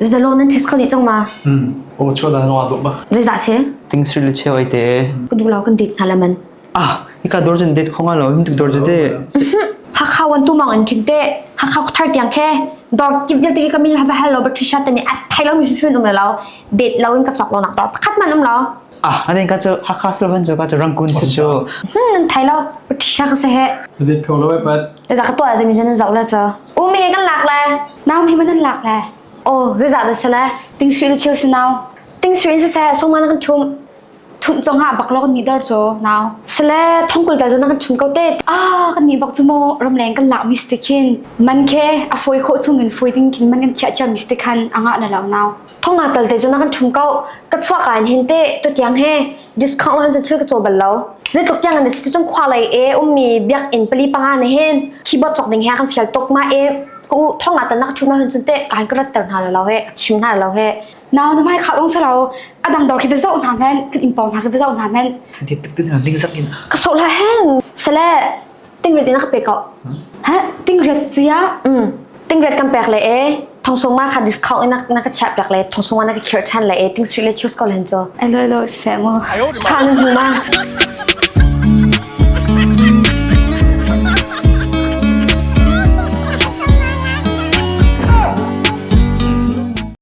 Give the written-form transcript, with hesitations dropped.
Zalo nan test kho dih cang ma? Hmm. Aw chuah dan zong aa dawh bak. Zeizah si? Ting sri le cheu ai te. Ka duh lo kan date hna la man. Ah, hika dor cun date kho nga lo, him tuk dor cu te. Hakha wan tu mang in khin te, Hakha thar tiang khe dor kip vialte khi ka min ha hal lo Patricia te mi a thai lo mi hrim um lo. Date lo in ka chok lo nak dor pakhat man um lo. Ah, aden ka cu Hakha slo han cu ka cu Rangoon si cu. Hmm, nan thai lo Patricia ka se he. Date kho lo ai pat. Zeizah ka tuah timi nan zoh le cu. Um he kan lak le. Nau he man nan lak le. Oh, zeizah dah si le? Ting sui le cheu si nau. Ting sui in siseh, sungma na kan chum. Thumh cong ah bak lo kan ni dor cu nau. Sile thongkul tal cu na kan chum ko te. Ah, kan ni bak cu mo ramleng kan lak mi si khin. Man khe a foi khawh chung in foi ding khin man kan khiah cia mi si khan a ngah na lo nau. Thong nga tal te cu na kan chum ko. Ka chuak ah hin te tu tiang he discount han cu thil ka caw bal lo. Zeitluk tiang an si cun khua lei e ummi biakinn pali panga ne hin keyboard cawk ding he kan fial tuk ma e ka u thong nga tal na ka chum ahun cun te ka hin ka rat ter hna lo he chim hna lo he. Nau na mai kha ong salo adang dor khi va zoh hna men kan in pawng hna khi va zoh hna men. Dit tuk tu ding zak in. Ka so la hen. Sale ting rit in ka pe ko. Ha ting rit chu ya. Mm. Ting rit kan pek le e thong sung ma kha discount in na ka chiah piak le thong sung na ka khir than le e ting sri le choose ko len cho. Alo alo se mo. Tha nan hmu ma.